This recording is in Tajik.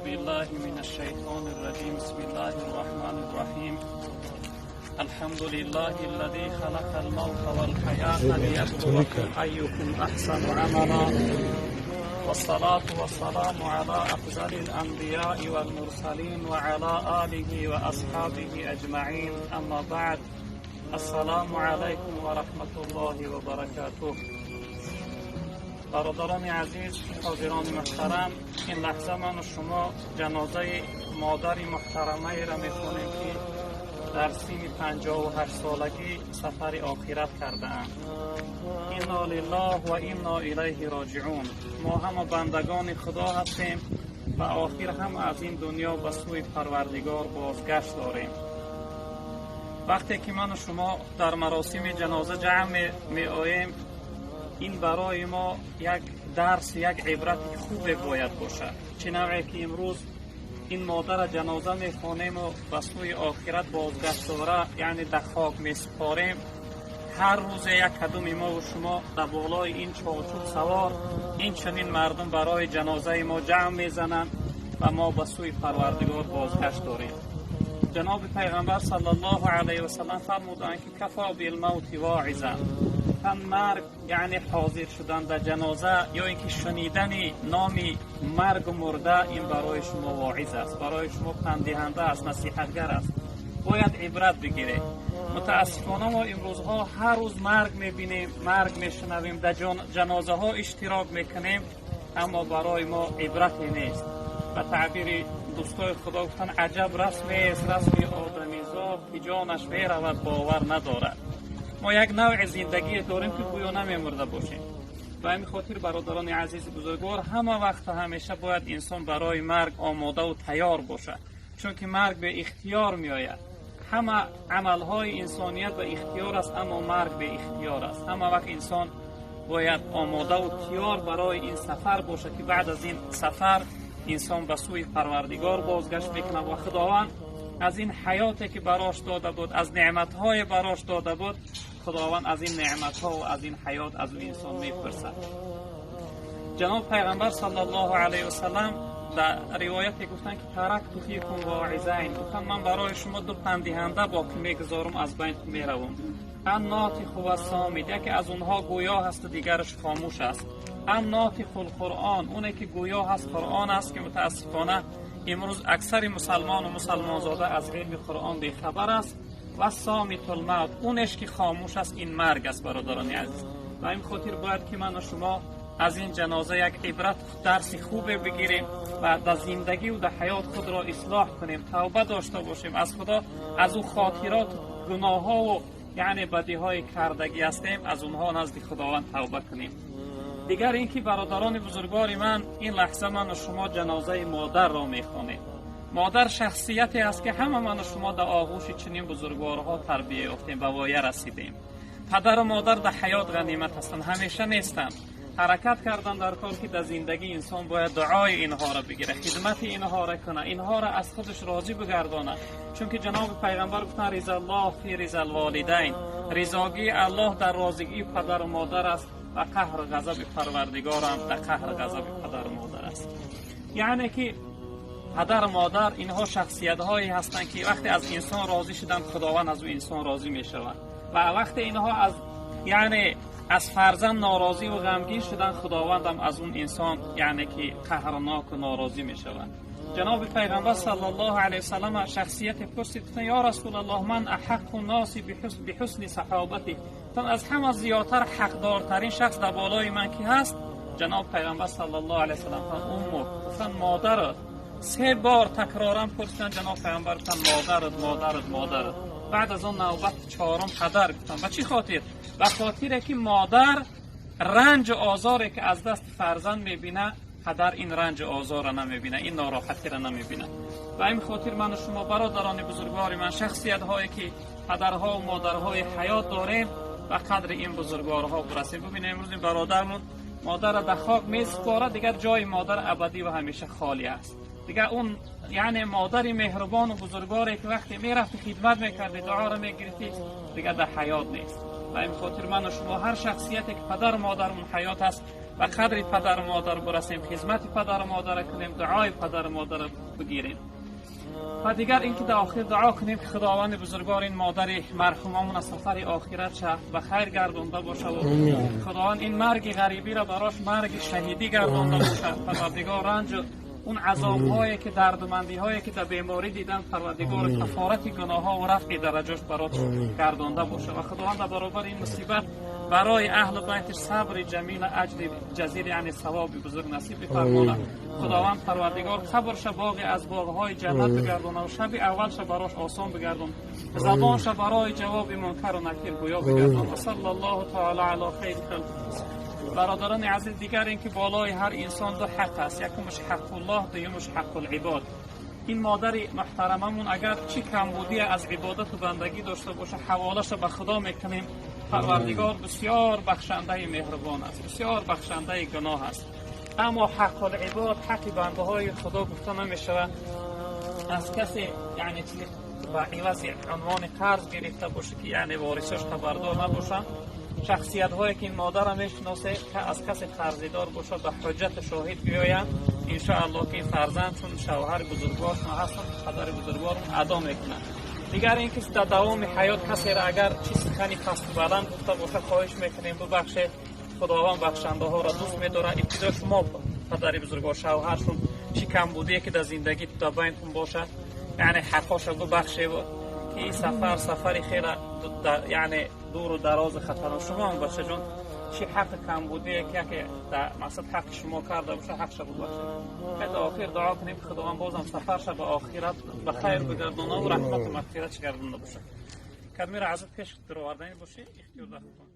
بالله من الشيطان الرجيم. بسم الله الرحمن الرحيم. الحمد لله الذي خلق الموت والحياة ليبلوكم أيكم أحسن عملا، والصلاة والسلام على أفضل الأنبياء والمرسلين وعلى آله وأصحابه أجمعين. أما بعد، السلام عليكم ورحمة الله وبركاته. Бародарони азиз, ҳозирони муҳтарам, ин лаҳза ману шумо ҷанозаи модари муҳтарамаеро мехонем, ки дар синни 58-солагӣ сафари охират кардаанд. إنا لله وإنا إليه راجعون. Мо ҳама бандагони Худо ҳастем ва охир ҳам аз ин дунё ба сӯи Парвардигор бозгашт дорем. Вақте ки ману шумо дар маросими ҷаноза ҷамъ меоем, ин барои мо як дарс, як ибрати хубе бояд бошад. Чӣ навъе ки имрӯз ин модара ҷаноза мехонему ба сӯи охират бозгашт дора, яъне дар хок месупорем, ҳар рӯзе як кадуми мову шумо дар болои ин чорчӯб савор ин чунин мардум барои ҷанозаи мо ҷамъ мезананд ва мо ба сӯи Парвардигор бозгашт дорем. Ҷаноби Пайғамбар саллаллоҳу алайҳи васалам фармуданд, ки كفى بالموت واعظا. Гуфтан, марг, яъне ҳозир шудан дар ҷаноза ё ин ки шунидани номи маргу мурда, ин барои шумо воиз аст, барои шумо панддиҳанда аст, насиҳатгар аст, бояд ибрат бигиред. Мутаассифона, мо имрӯзҳо ҳар рӯз марг мебинем, марг мешунавем, дар ҷанозаҳо иштирок мекунем, аммо барои мо ибрате нест. Ба таъбири дӯстои Худо гуфтан: «Аҷаб расмест расми одамизод, ки ҷонаш меравад, бовар надорад». Мо як навъи зиндагие дорем, ки гӯё намемурда бошем. Ба ҳамин хотир, бародарони азизи бузургвор, ҳама вақту ҳамеша бояд инсон барои марг омодаву тайёр бошад, чунки марг беихтиёр меояд. Ҳама амалҳои инсоният ба ихтиёр аст, аммо марг беихтиёр аст. Ҳама вақт инсон бояд омодаву тиёр барои ин сафар бошад, ки баъд аз ин сафар инсон ба сӯи Парвардигор бозгашт мекунад ва Худованд аз ин ҳаёте, ки барош дода буд, аз неъматҳое барош дода буд, Худованд аз ин неъматҳо ва аз ин ҳаёт аз ӯ инсон мепурсад. Ҷаноб Пайғамбар саллаллоҳу алайҳи васалам дар ривояте гуфтанд, ки تركت فيكم واعظين. Гуфтанд, ман барои шумо ду панддиҳанда боқӣ мегузорам, аз байн меравам: الناطق والصامت. Яке аз онҳо гӯё ҳасту дигараш хомӯш аст. الناطق القرآن. Оне ки гӯё ҳаст, Қуръон аст, ки мутаассифона имрӯз аксари мусалмону мусалмонзода аз илми Қуръон бехабар аст. والصامت الموت. Онеш ки хомӯш аст, ин марг аст, бародарони азиз. Ба ин хотир бояд ки ману шумо аз ин ҷаноза як ибрат, дарси хубе бигирем ва дар зиндагиву дар ҳаёт худро ислоҳ кунем, тавба дошта бошем аз Худо, аз ӯ хотирот, гуноҳҳову яъне бадиҳои кардагӣ ҳастем, аз онҳо назди Худованд тавба кунем. Дигар ин ки, бародарони бузургвори ман, ин лаҳза ману шумо ҷанозаи модарро мехонем. Модар шахсияте аст, ки ҳама ману шумо дар оғӯши чунин бузургворҳо тарбия ёфтем, ба воя расидем. Падару модар дар ҳаёт ғанимат ҳастанд, ҳамеша нестанд. Ҳаракат кардан дар кор, ки дар зиндагӣ инсон бояд дуои инҳоро бигира, хидмати инҳоро куна, инҳоро аз худаш розӣ бигардона, чунки ҷаноби Пайғамбар гуфтанд: رضا الله في رضا الوالدين. Ризогии Аллоҳ дар розигии падару модар аст ва қаҳру ғазаби Парвардигорам дар қаҳру ғазаби падару модар аст. Яъне ки падару модар инҳо шахсиятҳое ҳастанд, ки вақте аз инсон розӣ шуданд, Худованд аз ӯ инсон розӣ мешавад ва вақте инҳо аз, яъне аз фарзанд норозиву ғамгин шуданд, Худовандам аз он инсон, яъне ки қаҳрноку норозӣ мешавад. Ҷаноби Пайғамбар саллаллоҳу алайҳи васалам шахсияте пурсид, гуфтанд: يا رسول الله، من أحق الناس بحسن صحابتي؟ Гуфтанд, аз ҳама зиёдтар ҳақдортарин шахс дар болои ман ки ҳаст? Ҷаноб Пайғамбар саллаллоҳу алайҳи васалам гуфтанд: أمك. Гуфтанд, модарат. Се бор такроран пурсиданд, ҷаноб Пайғамбар гуфтанд: «Модарат, модарат, модарат». Баъд аз он навбат чорум падар гуфтанд. Ба чӣ хотир? Ба хотире ки модар ранҷу озоре ки аз дасти фарзанд мебина, падар ин ранҷу озорро намебина, ин нороҳатиро намебина. Ба ин хотир ману шумо, бародарони бузургвори ман, шахсиятҳое ки падарҳову модарҳои ҳаёт дорем, ба қадри ин бузургворҳо бирасем. Бубинем, имрӯз ин бародармон модарро дар хок месупора, дигар ҷои модар абадӣ ва ҳамеша холӣ аст. Дигар он, яъне модари меҳрубону бузургворе, ки вақте мерафти, хидмат мекарди, дуоро мегирифтӣ, дигар дар ҳаёт нест. Ба ин хотир ману шумо, ҳар шахсияте ки падару модармон ҳаёт аст. Ба қадри падару модар бирасем, хизмати падару модарро кунем, дуои падару модарро бигирем. Ва дигар инки дар охир дуо кунем, ки Худованди бузургвор ин модари марҳумамон аз сафари охиратша ба хайр гардонда боша ва Худованд ин марги ғарибиро барош марги шаҳидӣ гардонда бошад. Парвардигор ранҷу он азобҳое ки, дардумандиҳое ки дар беморӣ дидан, Парвардигор кафорати гуноҳҳо ва рафъи дараҷош барош гардонда бошад. Ва Худованд дар баробари ин мусибат барои аҳлу байтиш сабри ҷамила, аҷри ҷазир, яъне савоби бузург насиб бифармонад. Худованд Парвардигор қабрша боғе аз боғҳои ҷаннат бигардонад ва шаби аввалша барош осон бигардон, забонша барои ҷавоби мункару накир гӯё бигардон. Ва саллаллоҳу таала ало хайри халқ. Бародарони азиз, дигар ин ки болои ҳар инсон ду ҳақ аст: якумаш ҳаққуллоҳ, дуюмаш ҳаққулибод. Ин модари муҳтарамамон агар чӣ камбудие аз ибодату бандагӣ дошта боша, ҳаволаша ба Худо мекунем. Парвардигор бисёр бахшандаи меҳрубон аст, бисёр бахшандаи гуноҳ аст. Аммо ҳаққулибод, ҳаққи бандаҳои Худо гуфта намешавад. Аз касе, яъне чизи ба ивази унвони қарз гирифта боша, ки яъне ворисош хабардор набошанд, шахсиятҳое ки ин модарро мешиносе, аз касе қарзидор бошад, ба ҳуҷҷату шоҳид биёянд. Иншоаллоҳ, ки фарзанд чун шавҳари бузургворшон ҳастанд, падари бузургворон адо мекунанд. Дигар ин ки дар давоми ҳаёт касеро агар чӣ сухани пасту баланд гуфта боша, хоҳиш мекунем, бубахшед. Худованд бахшандаҳоро дӯст медорад. Ибтидо шумо, падари бузургвор, шавҳаршон, чӣ камбудие ки дар зиндагӣ дар байнтон бошад, яъне ҳаққоша бубахшеву ки ин сафар сафари хеле, яъне дуру дарозу хатарнок. Шумо ҳам, бачаҷон, чӣ ҳаққи камбудие ки яке дар мақсад ҳаққи шумо карда боша, ҳақша бубахшед. Хеле охир дуо кунем, ки Худованд бозам сафарша ба охират ба хайр бигардонаву раҳмату мағфиратш гардонда бошад. Кадмира азиз, пеш даровардани бошӣ, ихтиёр дар худтон.